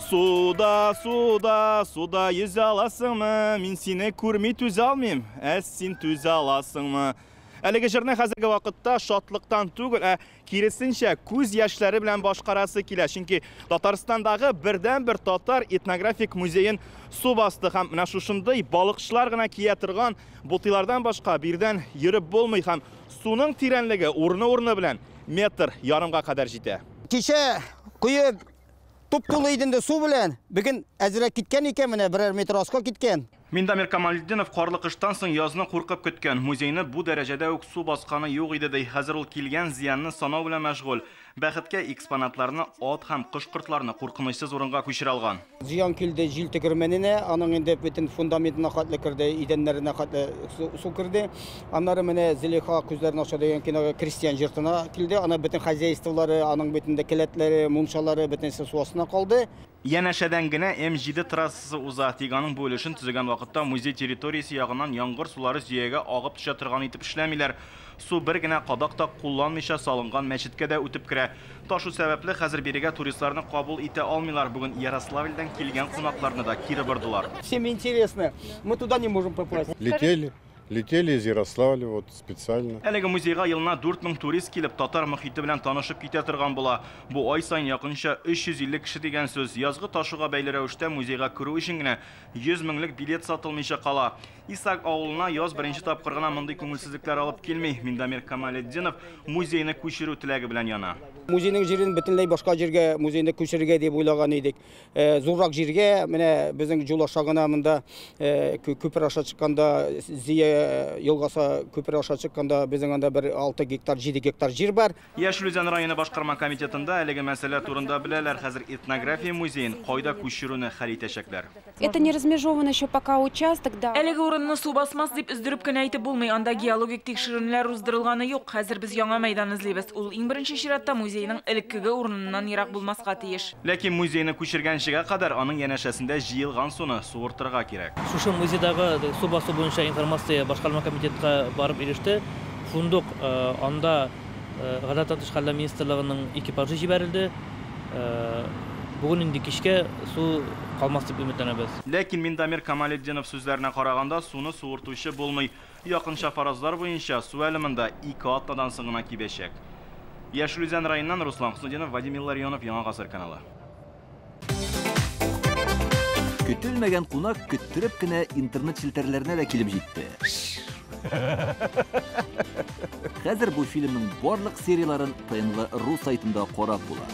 Суда, суда, суда йөзә аласыңмы? Мин сине күрми түзә алмыйм. Ә син түзә аласыңмы? Әлеге җырны хәзерге вакытта шатлыктан түгел, ә киресенчә, күз яшьләре белән башкарасы килә. Чөнки Татарстандагы бердәнбер татар этнографик музеен су басты һәм менә шушындый балыкчылар гына кия торган бутыйлардан башка бирдән йөреп булмый һәм суның тирәнлеге урыны-урыны белән метр ярымга кадәр җитә. Кичә кое туп-тулы иде инде су белән. Бүген әзрәк киткән икән, менә берәр метр аска киткән. Миндамир Камалетдинов карлы кыштан соң язны куркып көткән. Музейны бу дәрәҗәдә үк су басканы юк иде ди. Хәзер ул килгән зыянны санау белән мәшгуль. Бәхеткә экспонатларны ат һәм кош-кортларны куркынычсыз урынга күчерә алган. Зыян килде җил тегермәненә, аның инде бөтен фундаментына хәтле керде, идәннәренә хәтле су керде. Аннары менә Зөләйха күзләрен ача дигән кинога крестьян җортына килде. Ана бөтен хозяйстволары, аның бөтен дә келәтләре, мунчалары бөтенесе су астына калды. Янәшәдән генә М7 трассасы уза, тик аның бу өлешен төзегән вакытта музей территориясе ягыннан яңгыр сулары Зөягә агып төшә торган итеп эшләмиләр. Су бер генә кадак та кулланмыйча салынган мәчеткә дә үтеп керә. Ташу сәбәпле хәзер бирегә туристларны кабул итә алмыйлар. Бүген Ярославльдән килгән кунакларны да кире бордылар. Всем интересно, мы туда не можем попасть. Летели. Летели из Ярославля вот специально. Әлеге музейга елына 4000 турист килеп, татар мохите белән танышып китә торган була. Бу ай саен якынча 350 кеше дигән сүз. Язгы ташуга бәйле рәвештә музейга керү өчен генә 100 меңлек билет сатылмыйча кала. Исак авылына яз беренче тапкыр гына мондый күңелсезлекләр алып килми. Миндамир Камалетдинов музейны күчерү теләге белән яна. Музейның җирен бөтенләй башка җиргә музейны күчерергә дип уйлаган идек. Зуррак җиргә, менә безнең юл аша гына монда күпер аша чыкканда, Зөя елгасы күпер аша чыкканда безнең анда бер 6 гектар, 7 гектар җир бар. Яшел Үзән районы башкарма комитетында әлеге мәсьәлә турында беләләр. Хәзер этнография музеен кайда күчерүне хәл итәчәкләр. Это не размежеван еще пока участок, да. Әлеге урынны су басмас дип өздереп кенә әйтеп булмый. Анда геологик тикшеренүләр уздырылганы юк. Хәзер без яңа мәйдан эзлибез. Ул иң беренче чиратта музейның элеккеге урыныннан ерак булмаска тиеш. Ләкин музейны күчергәнчегә кадәр аның янәшәсендә җыелган суны суыртырга кирәк. Шушы музейдагы су басу буенча информация башкарма комитетка барып иреште. Шундук анда Гадәттән тыш хәлләр министрлыгының экипажы җибәрелде. Бүген инде кичкә су калмас дип өметләнәбез. Ләкин Миндамир Камалетдинов сүзләренә караганда суны суыртучы булмый. Якынча фаразлар буенча су әле монда 2 атнадан соң гына кибәчәк. Яшел Үзән районыннан Руслан Хөснетдинов, Вадим Илларионов, Яңа Гасыр каналы. Көтелмәгән кунак көттереп кенә интернет челтәрләренә дә килеп җитте. Хәзер бу фильмның барлык серияларын ТНВ.ру сайтында карап була.